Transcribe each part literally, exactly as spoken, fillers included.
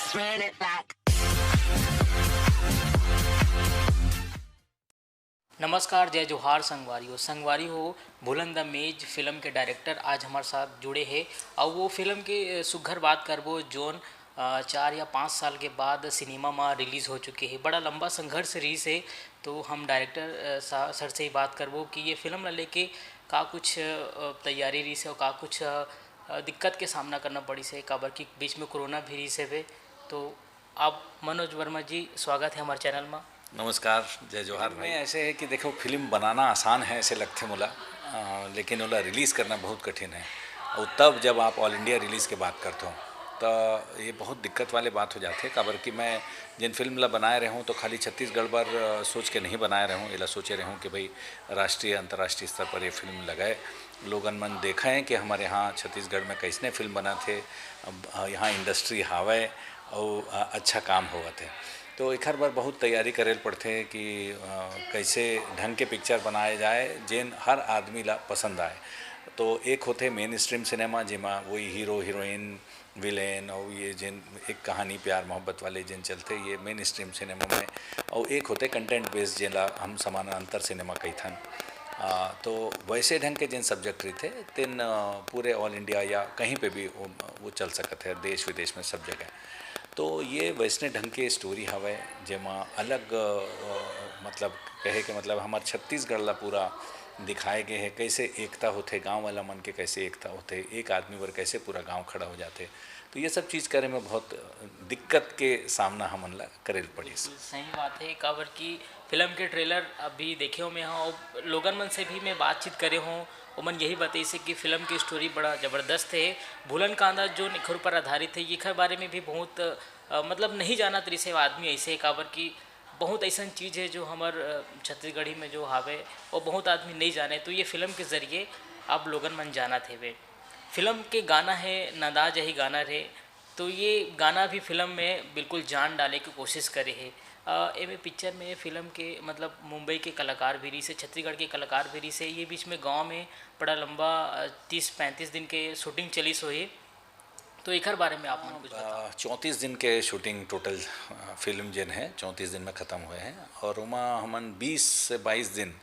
Run it back. नमस्कार, जय जोहार संगवारी हो। संगवारी हो, भूलन द मेज फिल्म के डायरेक्टर आज हमारे साथ जुड़े हे, और वो फिल्म के, अ, सुघर बात करबो, जोन, अ, चार या पाँच साल के बाद सिनेमा में रिलीज हो चुके हे। बड़ा लंबा संघर्ष रहीस हे, तो हम डायरेक्टर, अ, सा-, सर से ही बात करबो कि ये फिल्म ला लेके का कुछ, अ, तैयारी रहीस हे और का कुछ, अ, अ, दिक्कत के सामना करना पड़ीस हे, काबर कि बीच में कोरोना भी रहीस हे। तो आप मनोज वर्मा जी, स्वागत है हमारे चैनल में। नमस्कार, जय जोहार भाई। में ऐसे है कि देखो, फिल्म बनाना आसान है, ऐसे लगथे मोला, अ, लेकिन ओला रिलीज करना बहुत कठिन है। और तब जब आप ऑल इंडिया रिलीज के बात करते हो, तो ये बहुत दिक्कत वाले बात हो जाथे, काबर कि मैं जिन फिल्म ला बनाए रहे हूँ, तो खाली छत्तीसगढ़ बर, अ, सोच के नहीं बनाए रहे हूँ। एला सोचे रहे हूँ कि भाई, राष्ट्रीय, अंतर्राष्ट्रीय स्तर पर ये फिल्म लगाए, लोगन मन देखें कि हमारे यहाँ छत्तीसगढ़ में कैसने फिल्म बनाथे, अब, अ, यहाँ इंडस्ट्री हावय अउ, अ, अच्छा काम होवत हे। तो एखर बर बहुत तैयारी करे ल पड़थे कि, अ, कैसे ढंग के पिक्चर बनाए जाए, जेन हर आदमी ला पसंद आए। तो एक होथे मेन स्ट्रीम सिनेमा, जेमा वही हीरो, हीरोइन, विलेन अउ ये जेन एक कहानी प्यार मोहब्बत वाले जेन चलथे, ये मेन स्ट्रीम सिनेमा में, अउ एक होथे कंटेंट बेस्ड, जेला हम समानांतर सिनेमा कहिथन। आ, तो वैसे ढंग के जेन सब्जेक्ट रहिथे, तेन, अ, पूरे ऑल इंडिया या कहीं पे भी वो, वो चल सकत है, देश विदेश में सब जगह। तो ये वैसने ढंग के स्टोरी हवय, जेमा अलग, अ, मतलब, कहे के मतलब, हमर छत्तीसगढ़ ला पूरा दिखाए गए है, कैसे एकता होथे, गांव वाला मन के कैसे एकता होथे, एक आदमी बर कैसे पूरा गांव खड़ा हो जाथे। तो ये सब चीज़ करे में बहुत दिक्कत के सामना हमन ला करे ल पड़िस। बिल्कुल सही बात है, काबर कि फिल्म के ट्रेलर अभी देखे हो मैं, हाँ, लोगन मन से भी मैं बातचीत करे हूँ, ओमन यही बताइस हे कि फिल्म की स्टोरी बड़ा जबरदस्त है। भूलन कांदा जो एखर ऊपर आधारित है, एखर बारे में भी बहुत, अ, मतलब, नहीं जानत रहिस हे आदमी ऐसे, काबर कि बहुत ऐसन चीज़ है जो हमर, अ, छत्तीसगढ़ी में जो हावे, वो बहुत आदमी नहीं जाने, तो ये फिल्म के जरिए आप लोगन मन जानत हेवे। फिल्म के गाना है नंदा जही गाना रे, तो ये गाना भी फिल्म में बिल्कुल जान डाले के कोशिश करे हे। अ, एमे पिक्चर में फिल्म के, मतलब, मुंबई के कलाकार भी रहिस हे, छत्तीसगढ़ के कलाकार भी रहिस हे। ये बीच में गांव में बड़ा लंबा, अ, तीस पैंतीस दिन के शूटिंग चलिस होही, तो एखर बारे में आप मन कुछ बताओ। अ, चौंतीस दिन के शूटिंग टोटल, अ, फिल्म जेन है, चौंतीस दिन में ख़त्म हुए हैं और ओमा हमन बीस से बाईस दिन,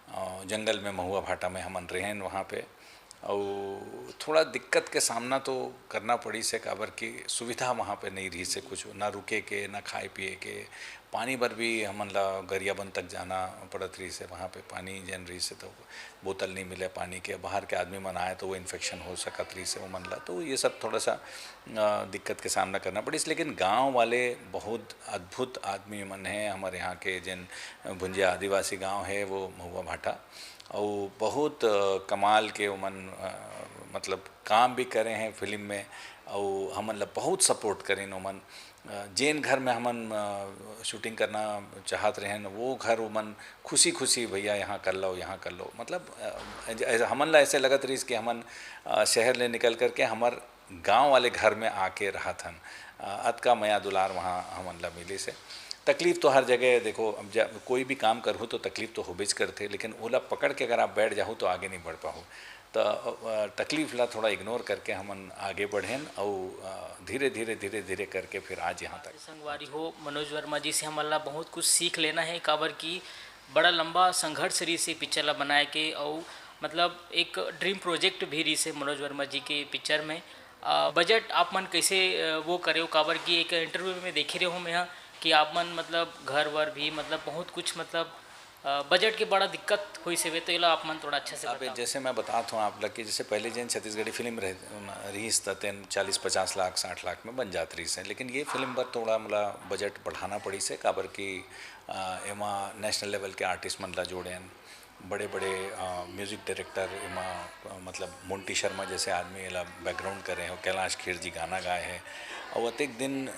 अ, जंगल में, महुआ भाटा में हमन रहेन वहाँ पे। अउ थोड़ा दिक्कत के सामना तो करना पड़िस हे, काबर कि सुविधा वहाँ पे नहीं रहिस हे कुछ, ना रुके के, ना खाए पिए के, पानी बर भी हमन ला गरियाबंद तक जाना पड़त रहिस हे। वहाँ पे पानी जेन रहिस हे, तो बोतल नहीं मिले पानी के, बाहर के आदमी मन आए, तो वो इन्फेक्शन हो सकत रहिस हे ओमन ला। तो ये सब थोड़ा सा, अ, दिक्कत के सामना करना पड़िस। लेकिन गांव वाले बहुत अद्भुत आदमी मन हैं। हमारे यहाँ के जेन भुंजिया आदिवासी गांव है, वो महुआ भाटा, अउ बहुत, अ, कमाल के ओमन, अ, मतलब, काम भी करे हैं फिल्म में, अउ हमन ला बहुत सपोर्ट करेन ओमन। अ, जेन घर में हमन, अ, शूटिंग करना चाहत रहेन, वो घर ओमन खुशी-खुशी, "भैया, यहाँ कर लो, यहाँ कर लो।" मतलब, अ, ऐ-, ऐ-, हमन ला ऐसे लगत रहिस कि हमन, अ, शहर ले निकल करके हमर गांव वाले घर में आके रहत हन। अ, अतका मया दुलार वहाँ हमन ला मिलिस हे। तकलीफ तो हर जगह, देखो, अब जब कोई भी काम करहू तो तकलीफ तो होबेच करथे, लेकिन ओला पकड़ के अगर आप बैठ जाहू तो आगे नहीं बढ़ पाहू। तो, अ, तकलीफ ला थोड़ा इग्नोर करके हमन आगे बढ़ेन अउ, अ, धीरे, धीरे, धीरे, धीरे करके फिर आज यहाँ तक। संगवारी हो, मनोज वर्मा जी से हमन ला बहुत कुछ सीख लेना है, काबर कि बड़ा लंबा संघर्ष रहिस हे पिक्चर ला बनाए के, अउ, मतलब, एक ड्रीम प्रोजेक्ट भी रहिस हे मनोज वर्मा जी के पिक्चर में। अ, बजट आप मन कैसे, अ, वो करे हो? काबर कि एक इंटरव्यू में देखे रहे हो मैं ह कि आप मन, मतलब, घर वर भी, मतलब, बहुत कुछ, मतलब, अ, बजट के बड़ा दिक्कत होइस हवे, तो एला आप मन थोड़ा अच्छा से अबे, बताओ। जैसे मैं बतात हूँ आप ला कि जैसे पहले जेन छत्तीसगढ़ी फिल्म रह-, रहिस त तेन चालीस पचास लाख, साठ लाख में बन जात रहिस हे, लेकिन ये फिल्म बर थोड़ा मोला बजट बढ़ाना पड़िस हे, काबर कि, अ, एमा नेशनल लेवल के आर्टिस्ट मन ला जोड़ेन, बड़े-बड़े, अ, म्यूजिक डायरेक्टर एमा, अ, मतलब मोंटी शर्मा जैसे आदमी एला बैकग्राउंड करे हे, कैलाश खेर जी गाना गाए हे, अउ अतेक दिन, अ,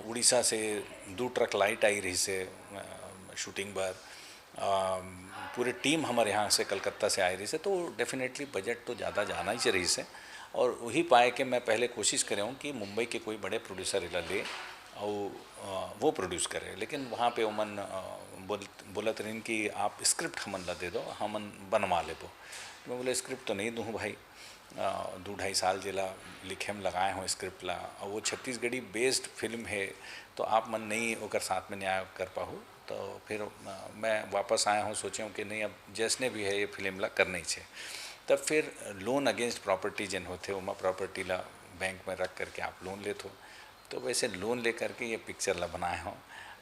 उड़ीसा से दू ट्रक लाइट आई रहिस हे, अ, शूटिंग बर। अ, पूरे टीम हमर यहाँ से, कलकत्ता से आए रहिस हे, तो डेफिनेटली बजट तो ज़्यादा जाना ही रहिस हे। और वही पाए के मैं पहले कोशिश करे हूँ कि मुंबई के कोई बड़े प्रोड्यूसर एला ले, अउ, अ, वो प्रोड्यूस करे। लेकिन वहाँ पे ओमन, अ, बोल-, बोलत रहिन कि आप स्क्रिप्ट हमन ला दे दो, हमन बनवा लेबो। तो मैं बोले, "स्क्रिप्ट तो नहीं दूँ भाई।" अ, दू ढाई साल जेला लिखे म लगाए हों स्क्रिप्ट ला, अउ वो छत्तीसगढ़ी बेस्ड फिल्म हे, तो आप मन नइ ओकर साथ में न्याय कर पाहू। तो फिर, अ, मैं वापस आए हों, सोचे हों कि नहीं, अब जैसने भी हे, ये फिल्म ला करना ही छे। तब फिर लोन अगेंस्ट प्रॉपर्टी जेन होथे, ओमा प्रॉपर्टी ला बैंक में रख करके आप लोन लेथो। तो वैसे लोन लेकर के ये पिक्चर ला बनाए हों।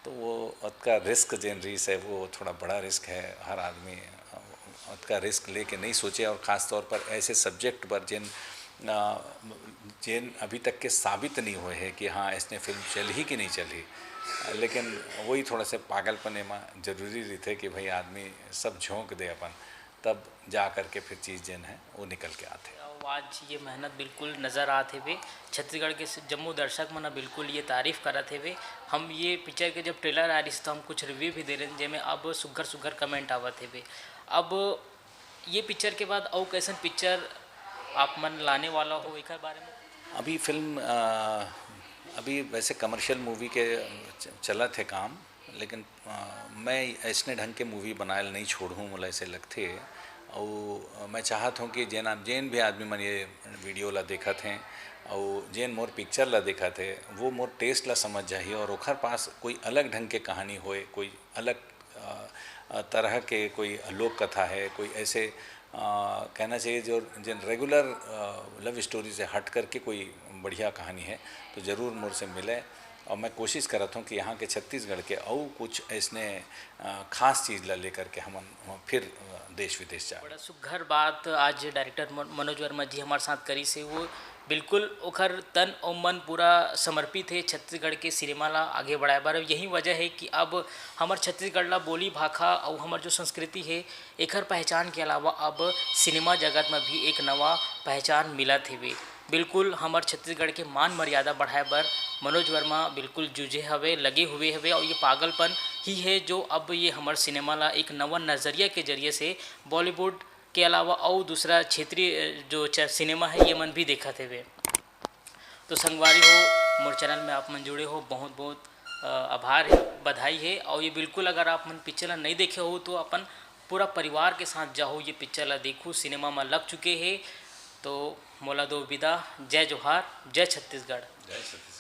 तो वो ओतका रिस्क जेन रिहिस हे, वो थोड़ा बड़ा रिस्क हे। हर आदमी, अ, ओतका रिस्क लेके नहीं सोचे, और ख़ास तौर पर ऐसे सब्जेक्ट पर जेन, अ, जेन अभी तक के साबित नहीं होए हे कि हाँ, ऐसने फिल्म चलही कि नहीं चलही। लेकिन वही थोड़ा से पागलपन एमा जरूरी रहिथे कि भाई, आदमी सब झोंक दे अपन, तब जा करके फिर चीज़ जेन हे, वो निकल के आथे। अउ आज ये मेहनत बिल्कुल नज़र आत हेवे। छत्तीसगढ़ के स-, जम्मो दर्शक मन ह बिल्कुल ये तारीफ करत हेवे। हम ये पिक्चर के जब ट्रेलर आ रहिस, तो हम कुछ रिव्यू भी दे रहे हैं, जेमे अब सुग्घर सुग्घर कमेंट आवत हेवे। अब ये पिक्चर के बाद अउ कैसन पिक्चर आप मन लाने वाला हो, एकर बारे में? अभी फिल्म, अ, अभी वैसे कमर्शियल मूवी के च-, चलत हे काम, लेकिन, अ, मैं ऐसने ढंग के मूवी बनाए ल नहीं छोड़हूँ, मोला ऐसे लगथे। अउ, अ, मैं चाहत हूँ कि जेन, जेन भी आदमी मन ये वीडियो ला देखत हें, अउ जेन मोर पिक्चर ला देखत हे, वो मोर टेस्ट ला समझ जाही, और ओखर पास कोई अलग ढंग के कहानी होए, कोई अलग, अ, अ, तरह के कोई लोक कथा हे, कोई ऐसे, अ, कहना चाहिए, जो जेन रेगुलर, अ, लव स्टोरी से हट करके कोई बढ़िया कहानी हे, तो जरूर मोर से मिले। और मैं कोशिश करत हूँ कि यहाँ के छत्तीसगढ़ के अउ कुछ ऐसने, अ, खास चीज़ ला लेकर के हमन फिर, अ, देश विदेश जाए। बड़ा सुघर बात आज डायरेक्टर मन-, मनोज वर्मा जी हमारे साथ करिस हे। वो बिल्कुल ओखर तन अउ मन पूरा समर्पित हे छत्तीसगढ़ के सिनेमा ला आगे बढ़ाए बर। यही वजह हे कि अब हमर छत्तीसगढ़ ला बोली भाखा अउ हमर जो संस्कृति हे, एखर पहचान के अलावा अब सिनेमा जगत में भी एक नवा पहचान मिलत हेवे। बिल्कुल हमर छत्तीसगढ़ के मान मर्यादा बढ़ाए बर मनोज वर्मा बिल्कुल जुझे हवे, लगे हुए हवे, और ये पागलपन ही है जो अब ये हमर सिनेमा ला एक नवा नजरिया के जरिए से बॉलीवुड के अलावा अउ दूसरा क्षेत्रीय, अ, जो च-, सिनेमा है, ये मन भी देखत हेवे। तो संगवारी हो, मोर चैनल में आप मन जुड़े हो, बहुत बहुत, अ, आभार है, बधाई है। और ये बिल्कुल अगर आप मन पिक्चर ला नहीं देखे हो तो अपन पूरा परिवार के साथ जाओ, ये पिक्चर ला देखो, सिनेमा में लग चुके हैं। तो मोला दो विदा, जय जोहार, जय छत्तीसगढ़। जय छत्तीसगढ़।